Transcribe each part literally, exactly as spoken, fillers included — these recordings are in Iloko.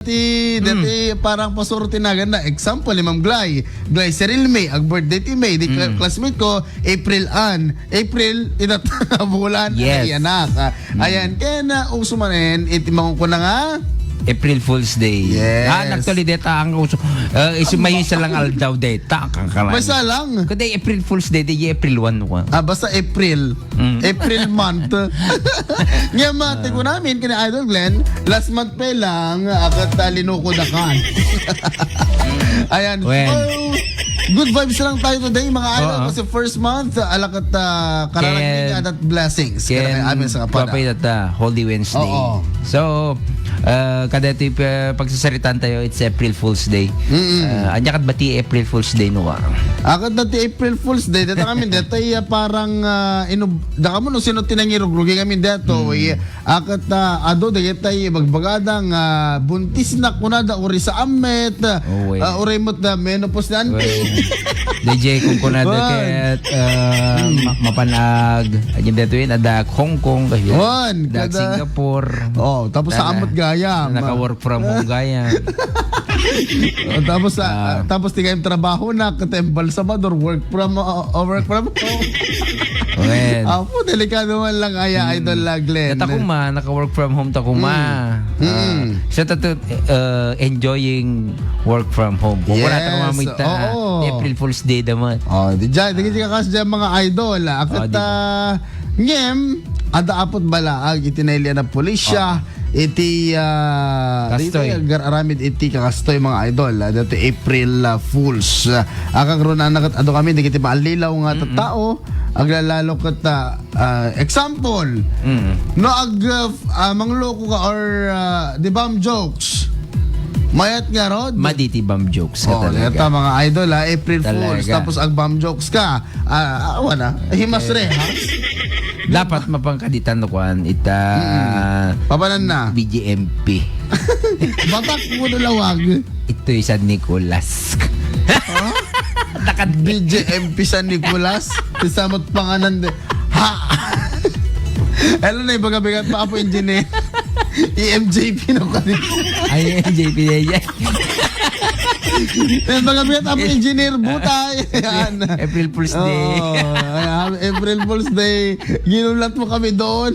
Ti, dati parang pasuro ti naganna. Example, ni Ma'am Glay. Glay Serilme, ag-birthday ti May. Di cla-, classmate ko, April Ann. April, ita nga bulan, Yes. ay anak. Ah, ayan, kaya na uso manen, iti mangukuna nga. April Fool's Day. Yes. Ah, actually, deta ang uso. Uh, isu may isa lang aldaw deta. Kakalan. May isa lang. Kundi April Fool's Day, di April one wa. Ah, basta April. Mm. April month. Nga mati ko namin, kini Idol Glenn, last month pa lang, akat uh, linuko na kan. Ayan. Well. So, good vibes lang tayo today, mga idol, Oo. kasi first month, alakat uh, kararagin Ken, nga that blessings. Kaya Ken, may amin sa kapata. Papay that, uh, Holy Wednesday. Oo. So, uh, kada ito yung uh, pagsasaritaan tayo, it's April Fool's Day. Mm-mm. Uh, anya kat ba ti April Fool's Day, Noah? Akat na ti April Fool's Day, data kami, data iya parang uh, inub-, da kamo no sino tinangirugrugi kami dito, Mm. iya, akat na ado, dagitay bagbagada nga buntis na kunada, uri sa amet, Oh, wait. uh, uri mo't na menopause na ante. Well, D J, kung kunada Wan. ket, uh, ma-, mapanag, agin dito yun, ada Hong Kong, kayo. Wan, Ada kada Singapore. Oh, tapos sa Ada. amot gayam. Naka-work from home gayam. Oh, tapos sa, Ah. tapos ti kayong trabaho na, katembal sa Amador, work from, uh, uh, work from home. Wen. Apo, delikado man lang aya, Mm. Idol Laglen. Data kuma, naka-work from home ta kuma. Mm. Ah, Mm. sa tato, uh, enjoying work from home. Kung wala ta Yes, kumamit ta, oo. April Fool's Day naman. Oh, di dyan, di ka kas dyan, mga idol. Ah, Akat, Oh, di ba? ah, ngem, ada apot balaag, iti nailian na pulisya, Ah. iti, ah, Kastoy. iti agar-aramid iti kakastoy, mga idol. Ah, dati April, ah, Fools. Ah, akagrunaan na kat ado kami, di kiti maallilaw nga Mm-mm. tattao, aglalalo kat, ah, ah, example, Mm. no ag, ah, ah, mangloko ka or, ah, di ba, jokes? Mayat nga, Rod? Maditi bam jokes ka Oh, talaga. Yata, mga idol, ha? April Fools. Talaga. Tapos ag bam jokes ka. Ah, ah, wala. Himas Eh, rehas. Dapat mapangkaditan no kuan ita Mm-mm. Pabanan na? B J M P. Batak mo na lawag. Ito'y San Nicolas. Huh? Nakat- B J M P San Nicolas. Isamot panganan de. Ha? Hello na, ibaga-bigat pa, Apo Engineer. E M J P na ko. Ay, E M J P na yan. Ibaga-bigat, Apo Engineer, butay. Yan. April Fool's Day. Oh, ayan, April Fool's Day. Ginulat mo kami doon.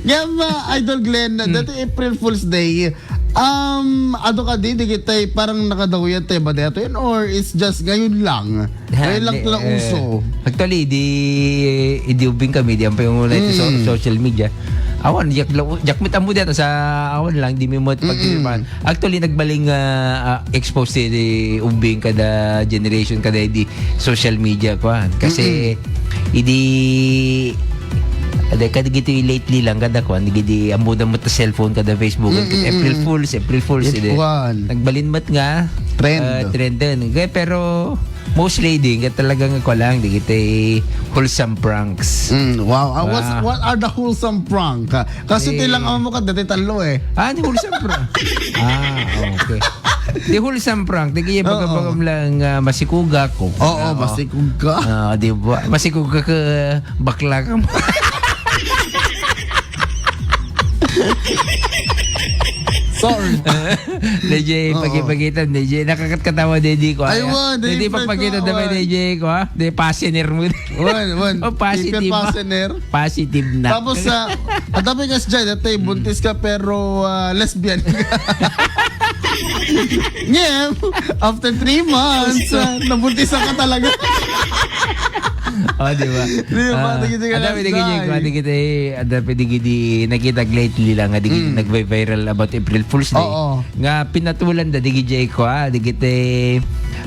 Ngem, ah, Idol Glenn, Hmm. dati April Fool's Day, um, ado ka di, di kita parang nakadawyat tayo ba dito yun? Or it's just ngayon lang? Ha, Ngayon lang di, pala eh, uso. Actually, di, di ubing kami, di ang payong muna ito so-, Mm. social media. Awan, yak, yak mit ammo dito sa awan lang, di mi mo Mm-mm. pagkirman. Actually, nagbaling, ah, ah, expose ti ubing kada generation, kada di social media, kuan. Kasi, Mm-mm. idi, ada, kada gito lately lang, kada kuan, di, di, ambudan mo ta cellphone, kada Facebook, Mm-mm. April Fools, April Fools, It idi. kuan. Nagbalin mat nga, Trend. ah, trend din. Kaya, pero, mostly, di, nga talagang kuan lang, di kita wholesome pranks. Mm, wow. Ah, what's, Wow. what are the wholesome prank? Ah, kasi Eh. tilang amo ka, dati talo eh. Ah, di wholesome prank. Ah, okay. Di wholesome prank. Di kaya Oo. bagam-bagam lang, ah, masikugak ko. Oo, Oo. masikug ka. Ah, di ba? Masikugak ka, bakla ka mo. Sorry. D J, Oo. pagkipagita, D J. Nakakatkatawa, D J, ko, ah. Ay, wa, di Hindi friend pagpagita ko, naman, wa. D J, ko, ah. Di, passenger mo. Wan, wan. Oh, positive. Paper passenger. Positive na. Tapos, ah, ang dami nga siya, dati, buntis ka, pero, ah, lesbian ka. Ngayon, after three months, ah, nabuntis ka talaga. Oh, di ba? Di ba? Ah, Di ba? ang dami digiti, Jai. ang dami digiti, ang dami digiti, nakita lately lang, nga digiti Mm. nagvi-viral about April Fool's Day. Oo. Nga pinatulan da, digiti, ko, ah, digiti,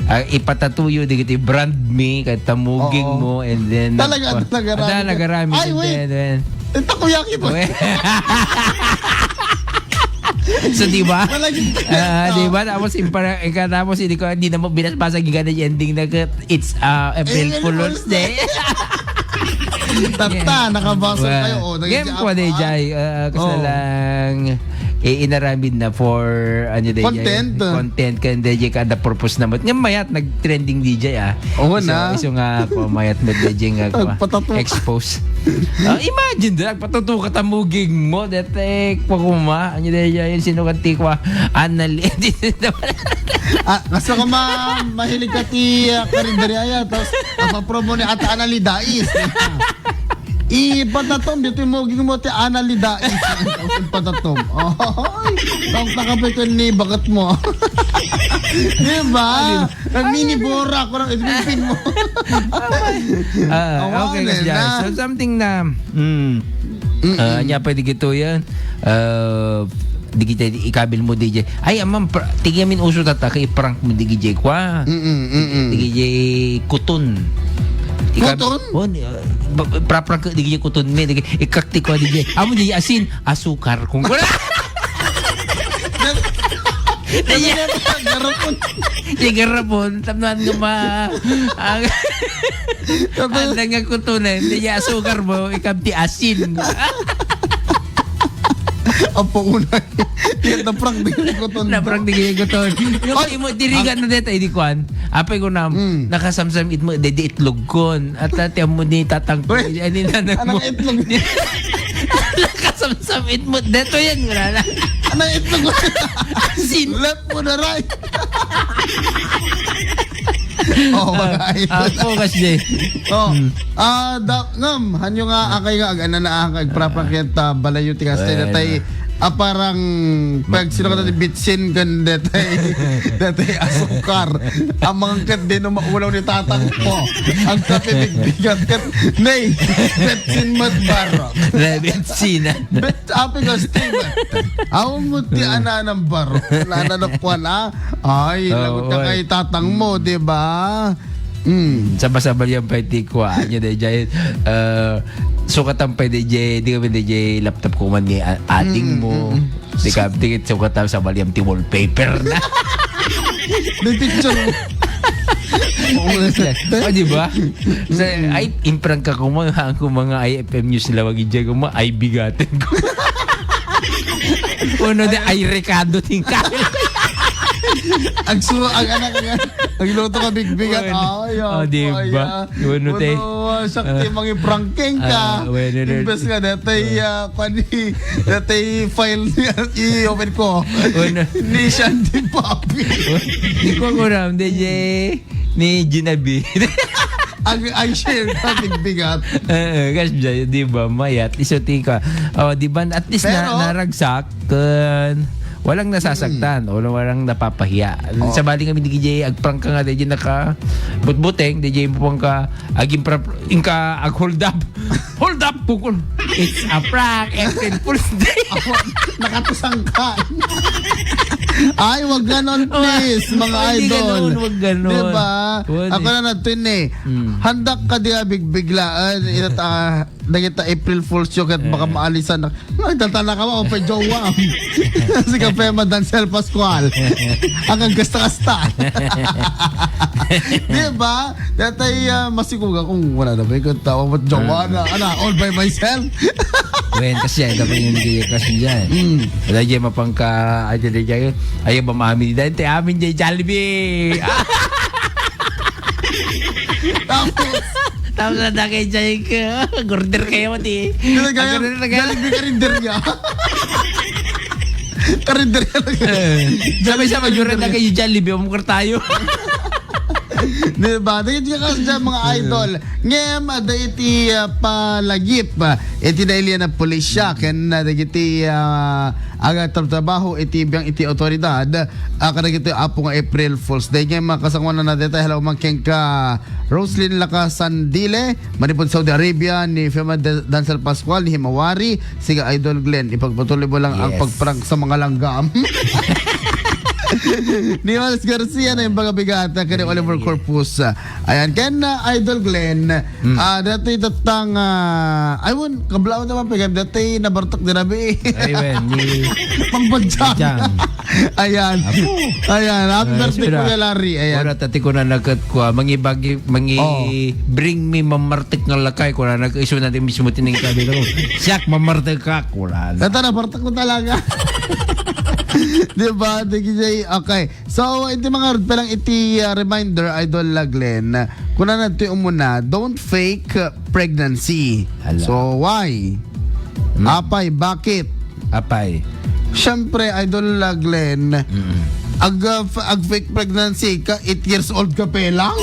ah, ipatatuyo, digiti brand me, kay tamuging Oo. mo, and then, Talaga, ah, talaga, ada, rami. nagarami, Ay, and wait. then, then, Eh, takoyaki po. Wait. So, di ba? Malagim ka. Ah, di ba? Tapos, impara-, ika-, tapos, hindi ko, hindi na mo binasbasa, giga na yung ending na ka, it's, ah, April April Fool's Fool's Day. Day. Tata, Yeah. nakabasa Well, kayo. Oh, game nag-jam ko, D J. pa. Ah, gusto Oh. lang, Eh, inaramid na for, ano, D J? Content. Content ka, D J, kada purpose na mo. Nga mayat, nag-trending D J, ah. Oo na. Isu nga, ako, mayat mo, D J, nga, ako, expose. Ah, imagine, dira, nagpatato ka ta muging mo, dete, kwa kuma, ano, D J, yun, sino ka, tikwa, Anali, Ah, kaso ka ma-, mahilig ka ti, ah, karinderya, tapos, ah, papromo ni Ate Anali Dais. Ipatatom, dito yung muging mo ti Anali Dais. Tapos ipatatom. Oy, tawag na ka pa ito ni bagat mo. Di ba? Nagminibora ako ng itpin mo. Ah, okay, kasi, ah. So, something na, mm, ah, nya pwede gito yan. Ah, di kita ikabil mo, D J. Ay, amang, pr-, tignan min uso tata, kay prank mo, D J, kwa. Mm, mm, mm. D J Kuton. Ikabil Kuton? Oh, ni, ah, ba-, ba-, pra-prank, D J Kuton, me, D J, ikakti kwa, D J. Amo, D J Asin, asukar. Kung kuna. Garapon. Di garapon, tamnan nga ma-, ang, Tapos, ang nga kutunan, D J asukar mo, ikabti asin. Apo, una. Yan, naprank din yung kuton. Naprank din yung kuton. Yung Ay, imo, dirigan na dito, hindi kuan. Apay ko na, Mm. nakasamsam it mo, dede itlog kon. At ati mo ni tatang ko, Uy, ani nanag mo. Anong itlog? Nakasamsam it mo, dito yan, wala na. Anong itlog? Asin. Left mo na right. Oh, Ah, mga idol. ah, focus, Jay. Oh, Hmm. ah, da-, ngam, hanyo nga, akay nga, ag-, anana, ah, agpraprakit, ah, balayo ti Kastila, Bueno. tay, ah, parang, pag sino ka dati, bitsin, kan detay, detay asukar. Ang mga kat, di no maulaw ni tatang ko. Ang kape, bigbigat, kat, nay, bitsin, mat, baro. Rabbit sinan. Bet, api ka, Steven. Awan mo ti Hmm. ananang baro. Nananakwan, ah. Ay, Oo, lagot ka ay. kay tatang mo, di ba? Mm. Sabasabal yan pa iti kwa. Anya day jay, eh, sukatan pa day jay, di kami day jay laptop ko man ni a-, ating Mm, mo. mm, mm. Di ka, di ka sukatan sa baliam ti wallpaper na. May picture mo. Oo, Oh, di ba? Sa, Mm. ay, imprang ka kuma, ang kuma nga I F M news sila, wag ijay kuma, ay bigatin ko. Uno di, ay rekado tingka. Ang su-, ang anak nga, ang luto ka bigbigat. Uno. Ay, Oh, di ay, ba? ah. Uno, te. Uno, ah, sakti Ah. mangi pranking ka. Ah, uno, uno. Imbes nga, detay, ah, kwan ni, detay file ni, i-open ko. Uno. Ni Shandy Papi. Di ko kuram, D J. Ni Ginabi. Ang, ang share ka, bigbigat. Eh, eh, kas-, di ba, mayat. Iso ti ka. Oh, di ba, at least na, Pero naragsak. Kun walang nasasaktan, Hmm. o walang napapahiya. Oh. Sabali kami ni D J, agprang ka nga, D J, naka butbuteng, D J, mo pang ka, aging pra-, inka, ag-hold up. Hold up, pukul. It's a prank, April Fool's Day. Awan, nakatusang ka. Ay, wag ganon, Oh, please, mga oh, hindi idol. ganon, wag ganon. Di ba? Wag Ako eh. na nagtun eh. Hmm. Handak ka di abigbiglaan, itat, ah, Dagita April Fools yo ket baka Eh. maalisan na. Ay, tatana ka ba? O, pa jowa. Si Kape, Madan Sel Pascual. Ang gasta-gasta. Di ba? Datay, ah, masiguga kung wala na ba yung tao, ba't jowa na? Ana, all by myself? Wen, kasi ay, dapat yung hindi kasi dyan. Mm. Wala dyan mapangka, ay, dyan, dyan, ay, ba, mami, dyan, te, amin, dyan, Jollibee. Tapos, Tapos na dagay jay ka. Order kayo, mati. Dito kaya, Ang order na kayo. Jollibee karinderya. Karinderya na kayo. Eh, sabay-sabay, Jollibee yun na karinderya. kayo, Jollibee, umukar tayo. Di ba? Dagiti kas dyan, mga idol. Ngem, ada iti, ah, palagip, ah, iti nailian a pulisya, ken, ah, dagiti, ah, agatrabaho iti biang iti awtoridad, ah, kadagiti apo nga April Fools Day. Ngem, ah, kasangoanan na deta, hello, man kenka, Roslyn Laca Sandile, manipud Saudi Arabia, ni Fema De-, Dancel Pascual, ni Himawari, sige, Idol Glenn, ipagpatuloy mo lang ang Yes. pagprank sa mga langgam. Ni Miles Garcia na yung mga bigata kay Oliver Corpus. Ayan, ken, ah, Idol Glenn, ah, dati datang, ah, I won, kablaw naman, pagkat dati nabartak di rabi. Ay, wen, ni Pangbadyang. Badyang. Ayan. Ayan, happy birthday, Kuya Larry. Ayan. Wala tati ko na nagkat ko, ah, mangibagi, mangi-, bring me mamartek nga lakay ko na nag-iso na din mismo tining sabi ko. Siak, mamartek ka, kulan. Ito na, bartak ko talaga. Di ba? Di, okay. So, iti mga rod pa lang iti, ah, reminder, Idol, ah, Glenn, kuna na iti umuna, don't fake, ah, pregnancy. Hala. So, why? Hmm. Apay, bakit? Apay. Siyempre, Idol, ah, Glenn, ag, ah, f-, ag fake pregnancy ka, eight years old ka pa lang.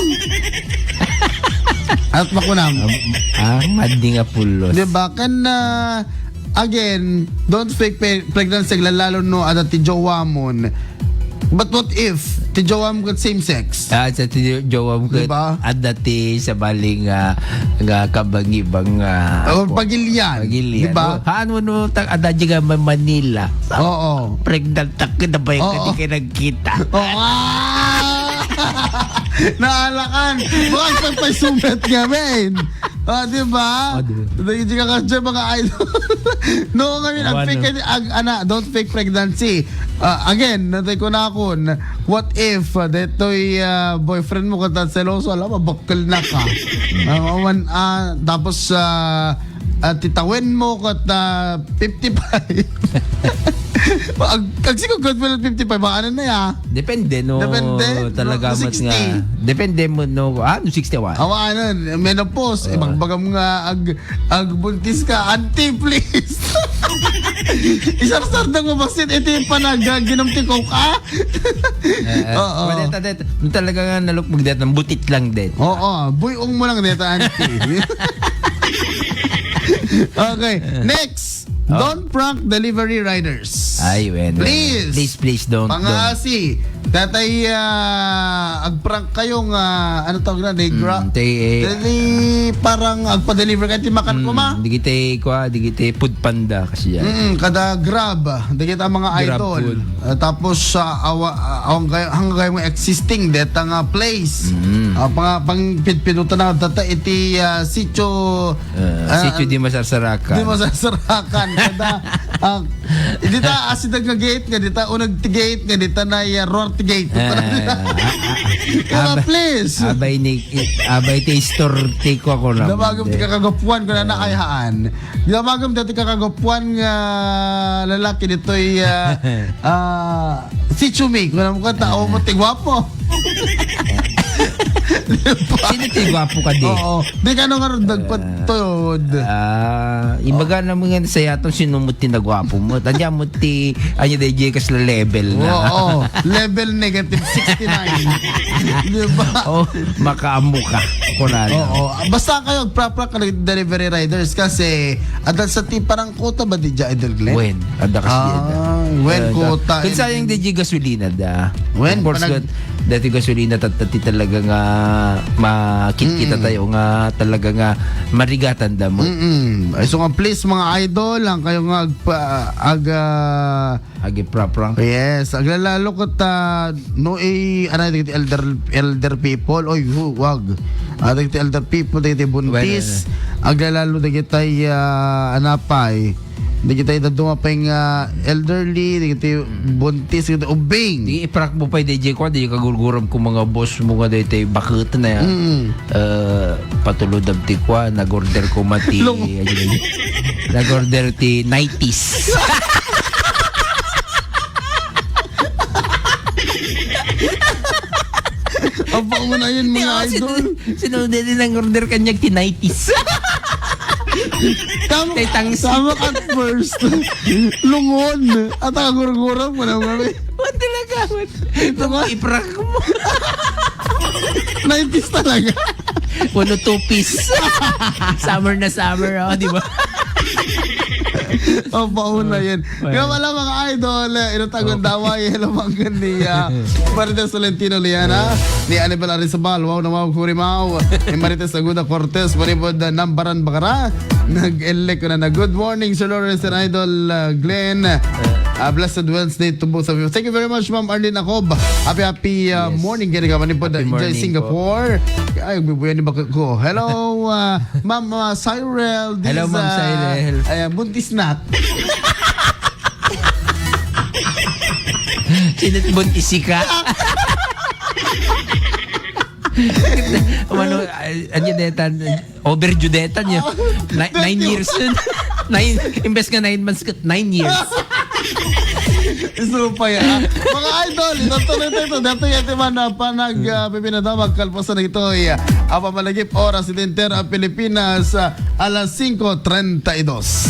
At makunam. Ah, ah, madi nga pulos. Di ba? Kan, ah, again, don't fake pe-, pregnancy, lalo no, ada ti jowa mo. But what if, ti jowa mo kat same sex? Ah, sa ti jowa mo kat, di ba? Ada ti sabali nga, nga kabangibang, ah, Oh, pagilian. Pagilian. Di ba? Oh, haan mo no, ta-, ada di nga Ma-, Manila. Oo. Pregnant ako, na ba yung Oo. Kadi kayo nagkita? Oo. Ah! Naalakan. Baka pagpasumet nga, men. Ah, di ba? Ah, di ba? Dahil di ka kasi mga idol. No, kami, ang Wala. Fake, ang, ana, don't fake pregnancy. Ah, again, natay ko na akon, what if, ah, detoy, ah, boyfriend mo kata seloso, alam mo, bakal na ka. Ah, man, ah, tapos, ah, ah, titawen mo kata fifty-five. Ag, agsikog ka fifty-five, baka ano na ya? Depende, no? Depende, no? Talaga, no, mat nga. Sixty. Depende mo, no? Ah, no, sixty-one. Awa, ano, menopause. Ah. Ibagbagam nga ag-, agbuntis ka. Auntie, please. Isarsar na mo basit iti panag-, ginom ti coke, ah? Eh, eh. Oo. Wala ta, det. Talaga nga nalukbog det, ang butit lang det. Oo, buyong mo lang det, auntie. Okay, next. Oh. Don't prank delivery riders. Ay, wen, wen. Please. Please, please, don't, don't. Pangasi. Tatay, ah, agprank kayo nga, ano tawag na, di gra-, Mm, tay, eh, tay parang agpa-deliver kayo, ti makan ko, ma? Mm, di kita, kwa, di kita food panda kasi yan. Mm, kada Grab, di kita mga Grab idol. Food. Ah, tapos, ah, awa, ah, awang kayo, hanggang kayo mga existing, deta nga place. Mm. Ah, pang, pang pidpidutan na, data iti, ah, sitio, Ah, ah, sitio di masarsarakan. Di masarsarakan. Kada, ah, dita, asidag nga gate nga dita, unag ti gate nga dita na, ah, roar ti gate. Ah, ah, ah, ah. Kaya, abay, please. Abay ni, abay ti store ti ko ako na. Damagam ti kakagapuan ko na, eh, naayhaan. Damagam dati kakagapuan nga lalaki ditoy, ah, ah, sitio mi. Kung alam ko, tao mo, ti gwapo. Sino ti gwapo ka di? Oo. Di ka nung nga nagpatod. Ah, ibaga na mo nga sa yatong sino mo ti nagwapo mo. Tanya mo ti, anya da jay kas la level na. Oo. Level negative sixty-nine. Di ba? Oh, makaamo ka. Kunana. Oo. Basta kayo, proper ka delivery riders kasi adal sa ti parang quota ba di dya, Idol Glenn? Wen. Ada kasi Ah, yan, ah. Wen, eh, quota. Kung and sayang di jay gasolina da. Wen, Of course, panag- Dati gasolina, tat-, dati talaga nga makit-kita Mm. tayo nga talaga nga marigatan da mo. Mm-mm. Ay, so nga, please, mga idol, ang kayo nga agpa-, ag-, ah, Agi prapra. Yes, aglalalo kat, ah, no, eh, ano, dagiti elder, elder people, oy, hu-, wag. Ah, dagiti elder people, dagiti buntis, Well, aglalalo dagiti, ah, anapay. Dagiti dadduma pay nga elderly, dagiti buntis, dagiti ubbing. Di iprak mo pay, D J, kwa, di kagurguram ko mga boss mo nga daytoy bakit na yan. Mm. Eh, patulod ti kwa, nag-order ko mati, Lung- ano yun? Nag-order ti nineties. Aba mo na yun, mga Di, oh, idol. Sino, sino din ang order kanyang ti nineties? Tama, Tay tangsi. Tama at first. Lungon. At ang gurgurang mo naman, eh. What the lagawat? Ito ba? Iprak mo. Nineties talaga. Wano two-piece. Summer na summer, oh, di ba? Oh, pauna yan. Well. Nga wala, mga idol, eh, inutang ang daway, hello, manggan ni, ah, Marites Tolentino Liana, ni Anibal Arizabal, wow na wow, hurimaw, ni Marites Aguda Cortez, Maribod, ah, Nambaran Bakara, nag-elect ko na na, "Good morning, Sir Lawrence and Idol, ah, Glenn." Ah, blessed Wednesday to both of you. Thank you very much, Ma'am Arlene Acob. Happy, happy uh, Yes. morning. Kaya naman po, Happy enjoy morning Singapore. Ay, agbubuyan ni bakit ko. Hello, uh, Ma'am uh, Cyril. This Hello, is, Ma'am uh, Cyril. Uh, buntis na. Sinit buntis ka. Umano, ano detan, overdue detan yun. Ni- nine years yun. Nine, imbes nga nine months, nine years. Isupay, ah. Mga idol, itutuloy tayo ito. Dito yung ating mga panag uh, pipinadamag kalpasan na ito. Ay, uh, ang pamalagip oras ito entero ang Pilipinas uh, alas singko trenta y dos.